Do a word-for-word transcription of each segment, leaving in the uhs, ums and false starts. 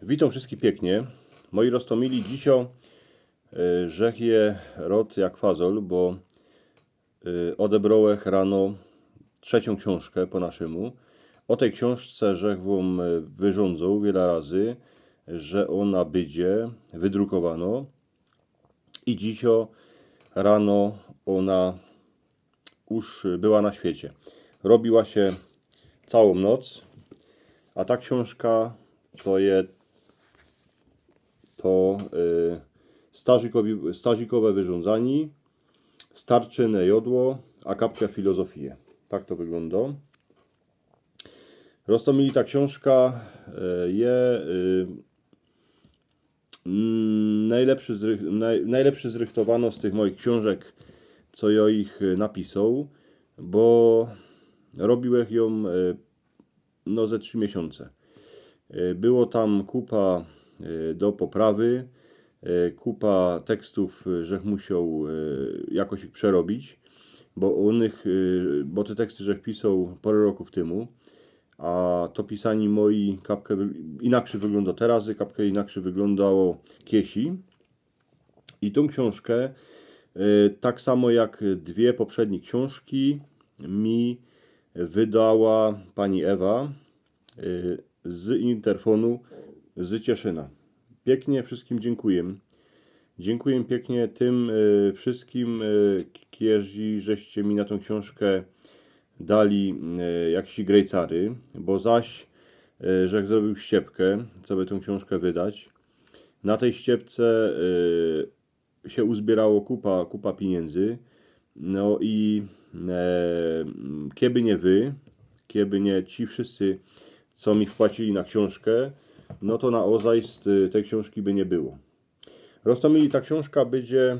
Witōm wszyskich piyknie. Moji roztōmili, dzisiŏ, e, żech je rŏd jak fazol, bo, e, ôdebrołech rano trzeciōm ksiōnżkã po naszymu. Ô tyj ksiōnżce żech wōm, e, wyrządzōł wiela razy, że ôna bydzie wydrukowanŏ. I dzisiŏ rano ôna już była na świecie. Robiła sie całōm noc, a ta ksiōnżka to je to, y, starzikowi-, starzikowe wyrządzanie, starczyne jodło, a kapka filozofije. Tak to wyglōndŏ. Roztōmili, ta ksiōnżka, y, je, y, mm, nojlepszy zrych-, noj-, nojlepszy zrychtowanŏ z tych mojich ksiōnżek, co jŏ ich, y, napisoł, bo robiłech jã, y, no, ze trzi miesiōnce. Y, było tam kupa, y, do poprawy, y, kupa tekstōw, y, żech musioł, y, jakoś ich przerobić, bo ônych, y, bo te teksty żech pisoł pŏrã rokōw tymu. A to pisanie moje kapka wy-, inakszy wyglōndŏ teroz, kapka inakszy wyglōndało kiesi. I tōm ksiōnżkã, y, tak samo jak dwie poprzednie ksiōnżki, mi wydała pani Ewa, y, z Interfōnu z Cieszyna. Piyknie wszyskim dziynkuję. Dziynkuję piyknie tym, y, wszyskim, y, k-, kierzy żeście mi na tōm ksiōnżkã dali, y, jaksik grejcary, bo zaś, y, żech zrobił ściepkã, coby tōm ksiōnżkã wydać. Na tyj ściepce, y, sie uzbierało kupa, kupa piniyndzō. No i, e, kieby niy wy, kieby niy ci wszyscy, co mi wpłacili na ksiōnżkã, no to naozaj z, y, tyj ksiōnżki by niy było. Roztōmili, ta ksiōnżka bydzie,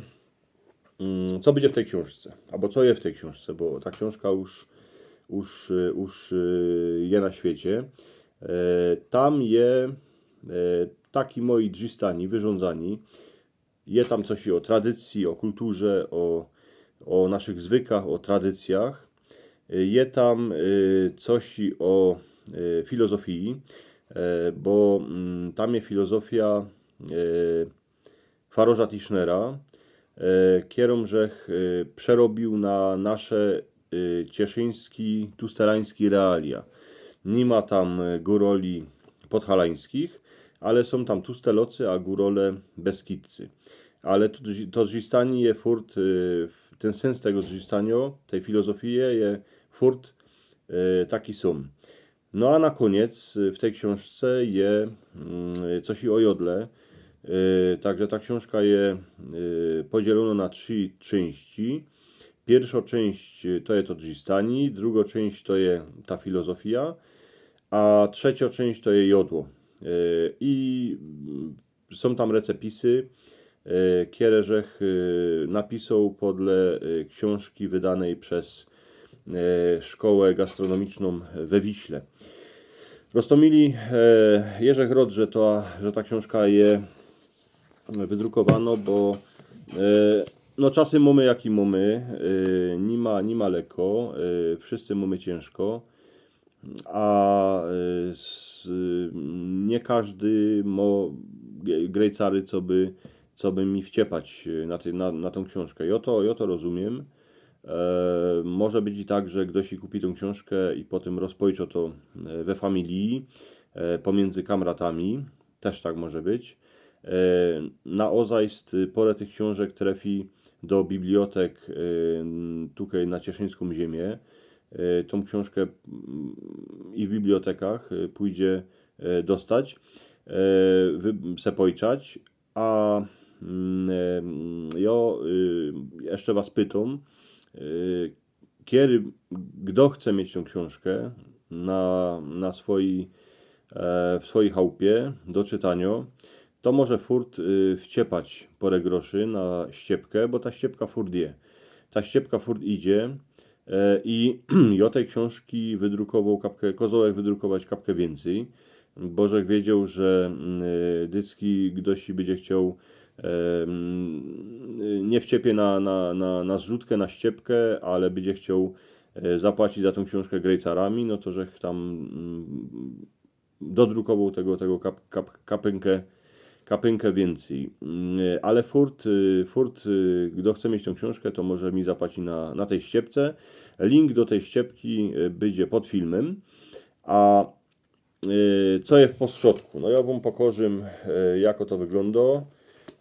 mm, co bydzie w tyj ksiōnżce, abo co je w tyj ksiōnżce, bo ta ksiōnżka już, już, y, już, y, je na świecie. E, tam je, e, taki moje drzistanie, wyrządzanie. Je tam coś i ô tradycyji, ô kulturze, ô, ô naszych zwykach, ô tradycyjach. Y, je tam, y, coś i ô, y, filozofii, e, bo, mm, tam je filozofia, e, Farŏża Tischnera, e, kerōm żech, e, przerobił na nasze, e, cieszyński, tustelōński realia. Niy ma tam, e, gōroli podhalańskich, ale sōm tam tustelocy, a gōrole beskidzcy. Ale to, to drzistanie je furt, e, tyn syns tego drzistaniŏ, tyj filozofije je furt, e, taki sōm. No a na kōniec, y, w tyj ksiōnżce je, mm, coś i ô jodle. Y, tak że ta ksiōnżka je, y, podzielōnŏ na trzi czynści. Piyrszŏ czynść, y, to je to drzistanie, drugŏ czynść to je ta filozofia, a trzeciŏ czynść to je jodło. Y, i, mm, Sōm tam recepisy, e, kere żech, e, napisoł podle, e, ksiōnżki wydanyj bez, e, Szkołã Gastronomiczną we Wiśle. Roztōmili, e, jeżech rŏd, że to, że ta ksiōnżka je wydrukowanŏ, bo, e, no, czasy mōmy, jake mōmy, e, niy ma, niy ma lekko, e, wszyscy mōmy ciynżko. A, y, s-, y, niy kożdy mŏ g-, grejcary, coby, coby mi wciepać, y, na ty, na, na tōm ksiōnżkã. Jŏ to, jŏ to rozumiyjōm. E, może być i tak, że ftoś i kupi tōm ksiōnżkã i potym rozpojczŏ to, e, we familiji, e, pomiyndzy kamratami. Tyż tak może być. E, naozaj st-, pŏrã tych ksiōnżek trefi do bibliotek, e, tukej na cieszyńską ziymia. E, tōm ksiōnżkã, mm, i w bibliotekach, e, pōjdzie, e, dostać, e, wy-, se pojczać, a, mm, e, mm, jŏ, y, jeszcze was pytōm, y, kedy, fto chce mieć tōm ksiōnżkã na, na swojij, e, w swojij chałpie do czytaniŏ, to może furt, y, wciepać pŏrã groszy na ściepkã, bo ta ściepka furt je. Ta ściepka furt idzie, e, i jŏ tyj ksiōnżki wydrukowoł kapkã, kozołech wydrukować kapkã wiyncyj, bo żech wiedzioł, że, mm, y, dycki ftoś bydzie chcioł, e, mm, niy wciepie na, na, na, na zrzutkã, na ściepkã, ale bydzie chcioł, e, zapłacić za tōm ksiōnżkã grejcarami, no to żech tam, mm, dodrukowoł tego, tego kap, kap, kapynkę, kapynkę wiyncyj. Mm, ale furt, y, furt, y, kto chce mieć tã ksiōnżkã, to może mi zapłaci na, na tyj ściepce. Link do tyj ściepki, y, bydzie pod filmym. A, y, co je w postrzodku? No jŏ wōm pokŏżã, y, jako to wyglōndo.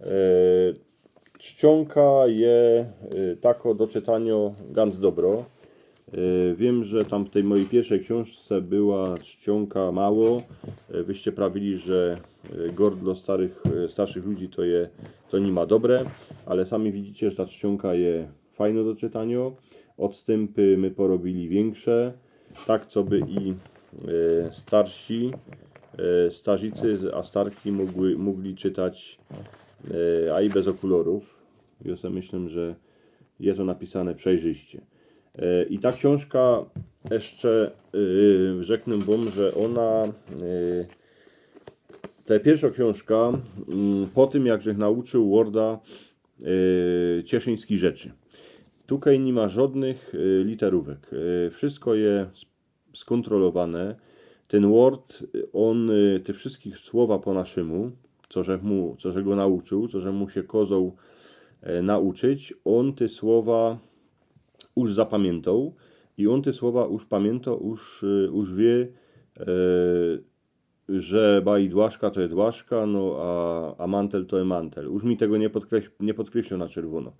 Y, Czciōnka je, y, tako do czytaniŏ gans dobro. Y, wiym, że tam w tyj mojij piyrszej ksiōnżce była czciōnka mało. Y, wyście prawili, że, y, gordlo starych, y, starszych ludzi to je, to niy ma dobre, ale sami widzicie, że ta czciōnka je fajno do czytaniŏ. Ôdstympy my porobiyli wiynkrze, tak coby i, y, starsi, y, starzicy, a starki mōgły, mōgli czytać, y, a i bez ôkulŏrōw. Jŏ se myślã, że je to napisane przejrzyście. E, i ta ksiōnżka jeszcze, e, rzeknã wōm, że ôna, e, ta piyrszŏ ksiōnżka, mm, po tym, jak żech nauczył Worda, e, cieszyńskich rzeczy. Tukej niy ma żŏdnych, e, literōwek. E, wszysko je skōntrolowane. Tyn Word, ôn, e, te wszyske słowa po naszymu, co żech mu, co żech go nauczył, co żech mu sie kŏzoł, e, nauczyć, ôn te słowa już zapamiyntŏł i ôn te słowa już pamiyntŏ, już, e, już wiy, e, że baj dłaszka to je dłaszka, no a, a mantel to je mantel. Już mi tego niy podkreś-, niy podkreśliōł na czerwōno.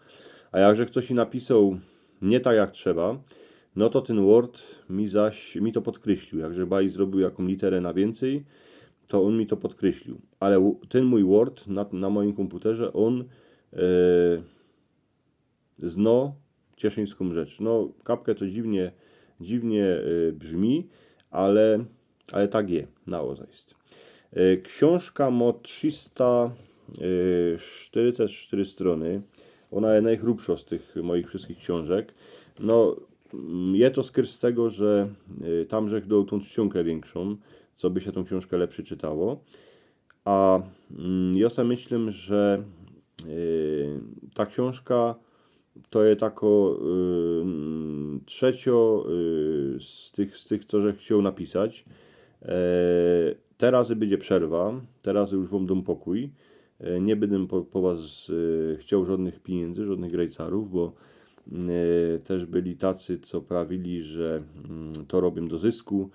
A jak żech coś napisoł niy tak jak trzeba, no to tyn Word mi zaś, mi to podkreślił. Jak żech baj zrobiōł jakoś literã na wiyncyj, to ôn mi to podkreślił. Ale u-, tyn mōj Word na, na mojim kōmputerze, ôn, e, zno cieszyńskõ rzecz. No, kapkã to dziwnie, dziwnie, e, brzmi, ale, ale tak je, naozaj. E, ksiōnżka mŏ trzista sztyrdziestō sztyry strōny. Ôna je nojchrupszŏ z tych moich wszyskich ksiōnżek. No, mm, je to skyrz z tego, że, e, tam żech dōł tōm czcionkã wiynkszōm, coby sie tōm ksiōnżkã lepszy czytało. A, mm, jŏ se myślã, że, y, ta ksiōnżka to je tako, y, mm, trzeciŏ, y, z tych, z tych, co żech chcioł napisać. E, teroz bydzie przerwa, teroz już wōm dōm pokōj. E, niy bydziã po, po was, y, chcioł żŏdnych piniyndy, żŏdnych grejcarōw, bo, y, tyż byli tacy, co prawili, że, mm, to robiã do zysku,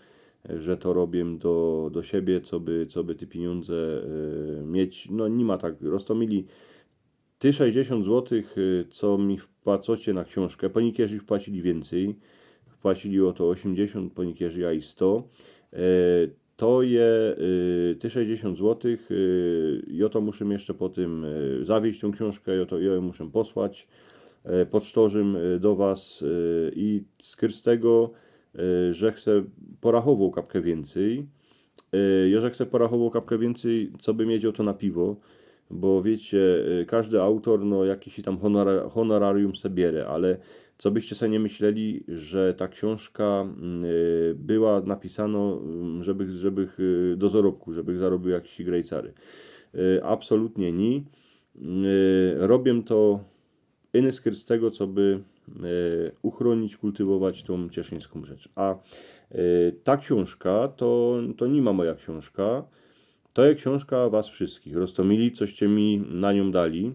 że to robiã do, do siebie, coby, coby te piniōndze, e, mieć. No, niy ma tak. Roztōmili te sześćdziesiōnt złotych, e, co mi wpłacŏcie na ksiōnżkã, pōniykerzy wpłacili wiyncyj, wpłacili ô to ôziymdziesiōnt, pōniykerzy a i sto. E, to je, e, te sześćdziesiōnt złotych, e, jŏ to muszã jeszcze potym, e, zawiyź tōm ksiōnżkã, jŏ to, jŏ jã muszã posłać, e, pocztŏrzym, e, do was, e, i skyrz z tego, e, żech se porachowoł kapkã wiyncyj. E, jeżech se porachowoł kapkã wiyncyj, coby mieć ô to na piwo, bo wiycie, e, kŏżdy autor, no, jakiś tam honora-, honorarium se bierze, ale cobyście se niy myśleli, że ta ksiōnżka, mm, e, była napisanŏ, mm, żebych, żebych, e, do zorobku, żebych zarobiōł jakiś grejcary. E, absolutnie niy. E, robiã to ino skyrz z tego, coby, e, uchrōnić, kultywować tōm cieszyńskõ rzecz. A, e, ta ksiōnżka to, to niy ma moja ksiōnżka. To je ksiōnżka was wszyskich. Roztōmili, coście mi na niōm dali,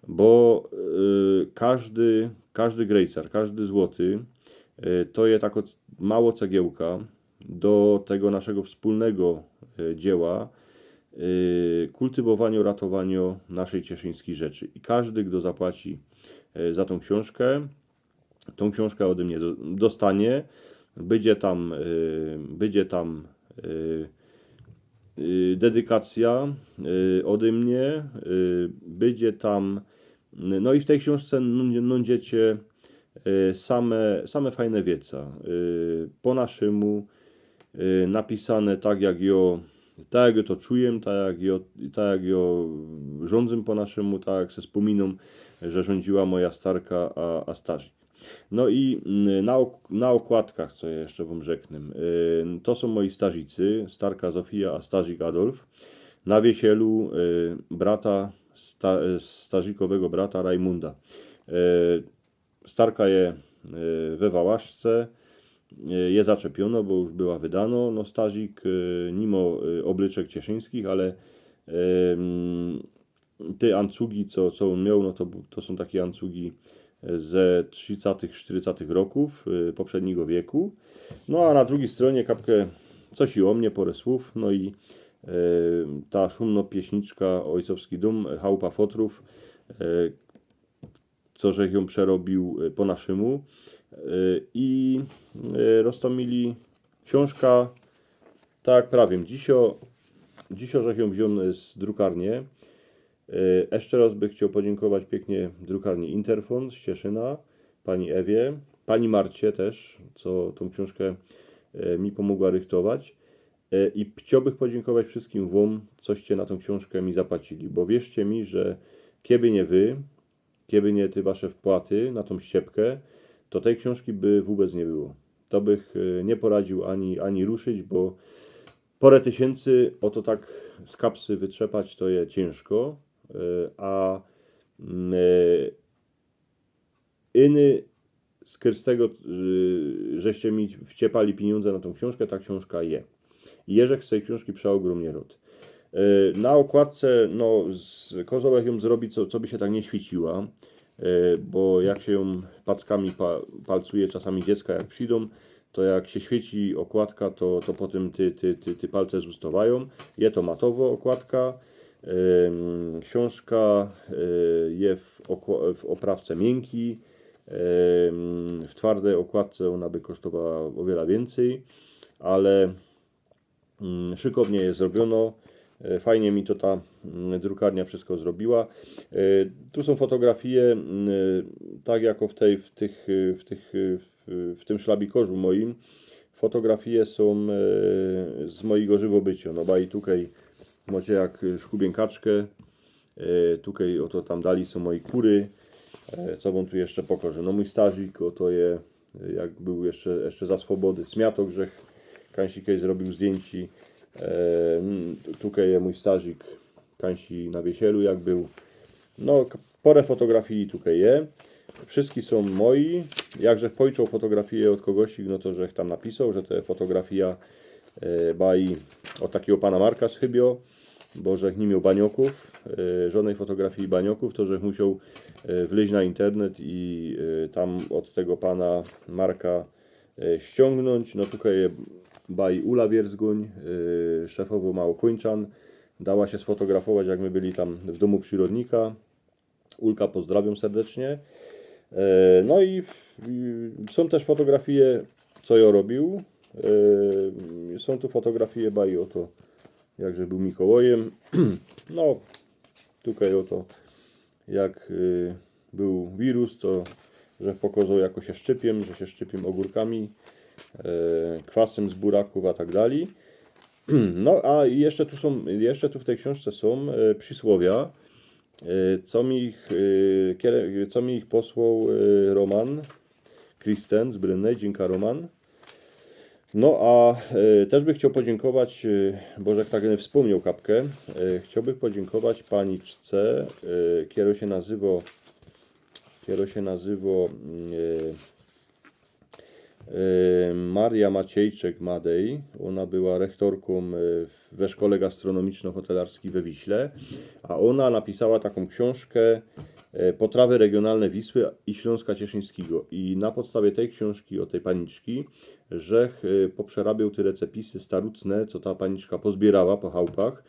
bo, e, kŏżdy, kŏżdy grejcar, kŏżdy złoty, e, to je takŏ c-, małŏ cegiełka, do tego naszego wspōlnego, e, dzieła, e, kultywowaniŏ, ratowaniŏ naszej cieszyńskij rzeczy. I kŏżdy, kto zapłaci, e, za tōm ksiōnżkã, tōm ksiōnżkã ôde mie do-, dostanie, bydzie tam, e, bydzie tam, e, e, dedykacyjŏ, e, ôde mie, e, bydzie tam No i w tyj ksiōnżce nōn-, nōndziecie, e, same, same fajne wieca. E, po naszymu, e, napisane tak, jak jŏ, tak, jak jŏ to czujã, tak, jak jŏ, tak, jak jŏ rzōndzã po naszymu, tak, jak se spōminōm, że rzōndziła moja starka, a, a starzik. No i, mm, na ôk-, na ôkładkach, co jeszcze wōm rzeknã, e, to sōm moi starzicy, starka Zofija, a starzik Adolf. Na wiesielu, e, brata sta-, e, starzikowego brata Rajmunda. E, starka je, e, we Wałaszce, e, je zaczepiono, bo już była wydano. No, Starzik, e, nimo, e, oblyczek cieszyńskich, ale, em, te ancugi, co, co on miał, no to, bu- to są takie ancugi, e, ze trzydzieści, czterdzieści roków, e, poprzedniego wieku. No a na drugiej stronie kapkę coś i o mnie, parę słów, no i, e, ta szumno pieśniczka Ojcowski Dom, Chałupa Fotrów, e, co żech ją przerobił, e, po naszymu. E, I, e, roztomili książka, tak prawie, dzisio, dzisio żech ją wziął z drukarnie. E, jeszcze raz bych chciał podziękować pięknie drukarni Interfon z Cieszyna, pani Ewie, pani Marcie też, co tą książkę, e, mi pomogła rychtować. E, I chciałbych podziękować wszystkim wam, coście na tą książkę mi zapłacili, bo wierzcie mi, że kiedy nie wy, kiedy nie te wasze wpłaty na tą ściepkę, to tej książki by wobec nie było. To bych, e, nie poradził ani, ani ruszyć, bo parę tysięcy o to tak z kapsy wytrzepać to je ciężko, e, a, mm, e, iny z tego, e, żeście mi wciepali pieniądze na tą książkę, ta książka je. I jeżech z tej książki przeogromnie rod. E, Na okładce, no, z kozołek ją zrobić, co, co by się tak nie świeciła, e, bo jak się ją packami pa, palcuje czasami dziecka, jak przyjdą, to jak się świeci okładka, to, to potem te, te, te, te palce zostawają. Je to matowo okładka. Em, Książka, e, je w, okła- w oprawce miękkiej. Em, W twardej okładce ona by kosztowała o wiele więcej, ale, mm, szykownie je zrobiono. E, Fajnie mi to ta, mm, drukarnia wszystko zrobiła. E, Tu są fotografie, mm, tak jako w, tej, w, tych, e, w, tych, e, w, w tym szlabikorzu moim. Fotografie są, e, z mojego żywobycia. No bo i tutaj macie jak, e, szkubienkaczkę. E, Tutaj oto tam dali są moje kury. E, Co wam tu jeszcze pokażę? No mój starzik, oto je, e, jak był jeszcze, jeszcze za swobody. Smiatok, żech kańsikej zrobił zdjęci. E, mm, Tutaj je mój starzik, kańsi na wiesielu jak był. No, k- parę fotografii tutaj je. Wszystkie są moi. Jakże pojczął fotografie od kogoś, no to żech tam napisał, że te fotografie, e, baj od takiego pana Marka z Chybio, bo żech nie miał banioków, e, żadnej fotografii banioków, to żech musiał, e, wleźć na internet i, e, tam od tego pana Marka, e, ściągnąć. No tutaj je baj Ula Wierzgoń, e, szefowo Małokończan. Dała się sfotografować, jak my byli tam w domu przyrodnika. Ulka, pozdrawiam serdecznie. E, No i, i są też fotografie, co ja robił. E, Są tu fotografie baj oto, jakże był Mikołajem. No, tutaj oto, jak, y, był wirus, to żech pokazał, jako się szczypię, że się szczypię ogórkami, e, kwasem z buraków, a tak dalej. No, a jeszcze tu są, jeszcze tu w tej książce są, e, przysłowia, e, co mi ich, e, kiere- co mi ich posłał, e, Roman Kristen z Brynnej. Dzięka, Roman. No, a, e, też bych chciał podziękować, e, bo żech tak nie wspomniał kapkę, e, chciałbym podziękować paniczce, e, kierą się nazywa, kierą się nazywa, mm, e, e, Maria Maciejczek-Madej. Ona była rektorką, e, we Szkole Gastronomiczno-Hotelarskiej we Wiśle, a ona napisała taką książkę, e, Potrawy regionalne Wisły i Śląska Cieszyńskiego. I na podstawie tej książki, o tej paniczki, żech, e, poprzerabiał te recepisy starucne, co ta paniczka pozbierała po chałupach,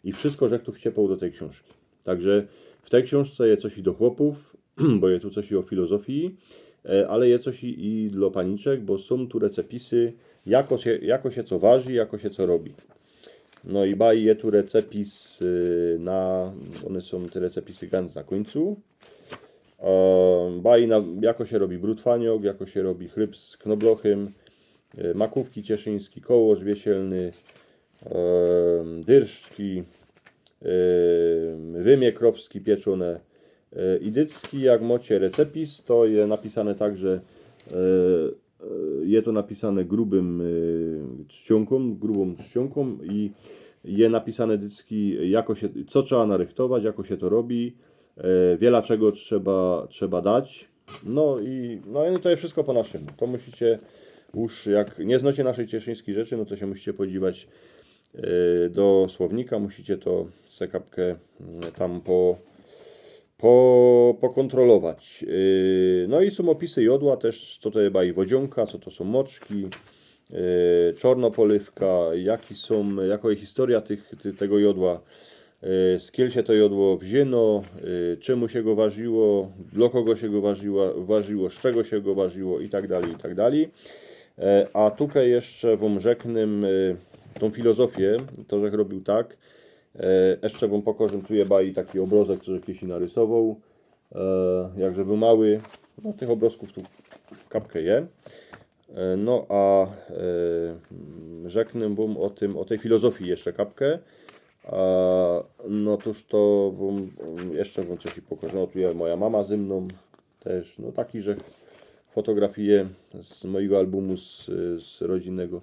i wszystko żech tu wciepał do tej książki. Także w tej książce jest coś i do chłopów, bo jest tu coś i o filozofii, e, ale jest coś i, i dla paniczek, bo są tu recepisy, jako się, jako się co waży, jako się co robi. No i baj je tu recepis, y, na, one są te recepisy ganz na końcu. E, Baj na, jako się robi brutwaniok, jako się robi chryb z knoblochem, e, makówki cieszyńskie, kołorz wieselny, e, dyrszczki, e, wymie krowski pieczone, e, i dycki, jak mocie recepis, to je napisane tak, że, e, e, je to napisane grubym, e, czcionką, grubą czcionką i je napisane dycki, jako się, co trzeba narychtować, jako się to robi, e, wiela czego trzeba, trzeba dać. No i, no i to jest wszystko po naszemu. To musicie, Już jak niy znocie naszej cieszyńskij rzeczy, no to sie musicie podziwać e, do słownika, musicie to se kapkã mm, tam po, po, pokontrolować. E, No i sōm ôpisy jodła tyż, co to je baj wodziōnka, co to sōm moczki, e, czornopolywka, jaki sōm, jako je historyjŏ tych, ty, tego jodła, e, skōnd sie to jodło wziyno, e, czymu sie go warziło, dlŏ kogo sie go warziło, warziło, z czego sie go warziło i tak dalij, i tak dalij. E, A tukej jeszcze wōm rzeknã e, tōm filozofiã, to żech robiōł tak. E, Jeszcze wōm pokŏżã, tu je baj taki ôbrŏzek, co żech kejś narysowoł. E, Jak żech bōł mały, no tych ôbrŏzkōw tu kapkã je. E, No a e, mm, rzeknã wōm ô tym, ô tyj filozofii jeszcze kapkã. A, no tōż to wōm, jeszcze wōm coś i pokŏżã. No tu je moja mama ze mnōm. Tyż, no taki, że fotografije z mojigo albumu z, z rodzinnego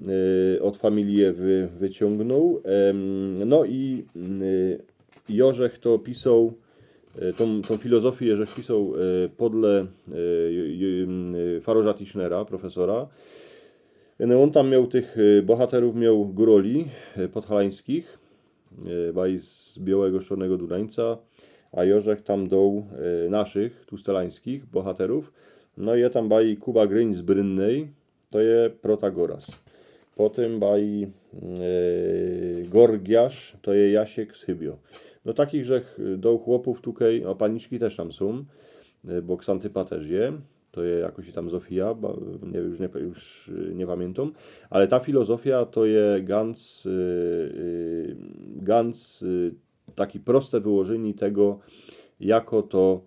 e, ôd familije wy, wyciōngnōł. Em, No i e, jŏ żech to ôpisoł, e, tōm, tōm filozofiã żech ôpisoł e, podle e, j- j- m, Farolda Tischnera, profesora. No, ôn tam mioł tych e, bohaterōw, mioł gōroli e, podhalańskich, e, baj z Białego Sztornego Dunańca, a jŏ żech tam doł e, naszych, tustelańskich bohaterōw. No i je tam baj Kuba Gryń z Brynnej, to je Protagoras. Potym baj e, Gorgiarz, to je Jasiek z Chybio. No takich żech doł chłopōw tukej, a paniczki tyż tam sōm, e, bo Ksantypa tyż je. To je jakoś tam Zofia, ba- nie, już, nie, już e, nie pamiętam. Ale ta filozofia to je ganz, e, e, ganz e, taki proste wyłożynie tego, jako to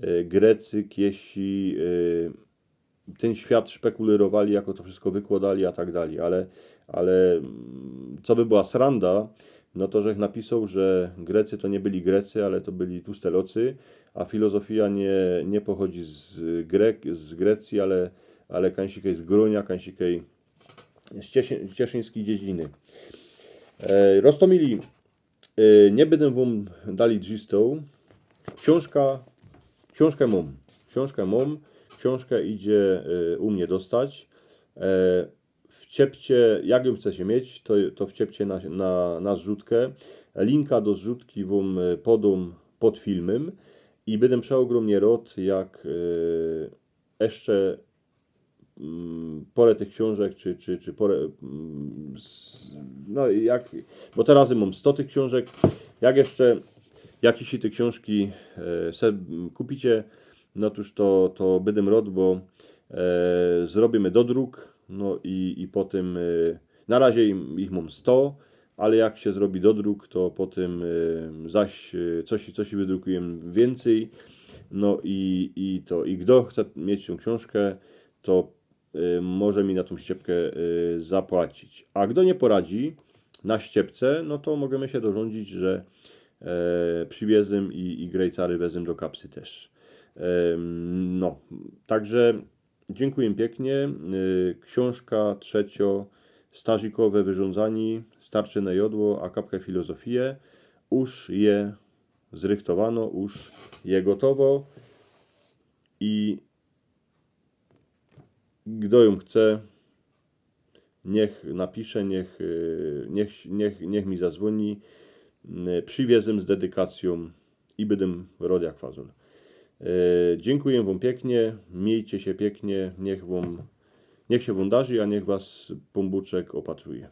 e, Grecy, Kiesi e, tyn świat szpekulyrowali, jako to wszystko wykłŏdali, a tak dalij. Ale, ale mm, co by była sranda, no to żech napisoł, że Grecy to niy byli Grecy, ale to byli tustelocy, a filozofia niy, niy pochodzi z, Grek, z Grecji, ale, ale kańsikej z Gronia, kańsikej z Cieszyńskij Dziedziny. E, Roztōmili, e, niy bydã wōm dalij drzistoł. Ksiōnżka, ksiōnżkã mōm. Ksiōnżkã mōm. Ksiōnżkã idzie e, u mie dostać. E, Wciepcie, jak jōm chce sie mieć, to, to wciepcie na, na, na zrzutkã. Linka do zrzutki wōm e, podōm pod filmym. I bydã przeôgrōmnie rŏd, jak e, jeszcze mm, porã tych ksiōnżek, czy, czy, czy porã, mm, s- no jak, bo teroz mōm sto tych ksiōnżek, jak jeszcze jakiś tych ksiōnżki e, se mm, kupicie, no tōż to, to bydã rŏd, bo e, zrobiymy dodruk, no i, i potym e, na razie im- ich mōm sto, ale jak sie zrobi dodruk, to potym e, zaś e, coś, coś wydrukujymy wiyncyj. No i, i to, i kto chce mieć tã ksiōnżkã, to e, może mi na tã ściepkã e, zapłacić. A kto niy poradzi na ściepce, no to możymy sie dorządzić, że e, prziwiezym i, i grejcary wezym do kapsy tyż. Em, No, także dziynkuję piyknie. E, Ksiōnżka trzeciŏ, Starzikowe wyrządzanie, Starczyne jodło, a kapka filozofije, już je zrychtowano, już je gotowo i kto jōm chce, niych napisze, niych, e, niych, niych, niych mi zazwōni. E, Prziwiezym z dedykacyjōm i bydym rŏd jak fazol. E, Dziynkuję wōm piyknie, miejcie sie piyknie, niych wōm, niych sie wōm darzi, a niych was Pōnbōczek ôpatruje.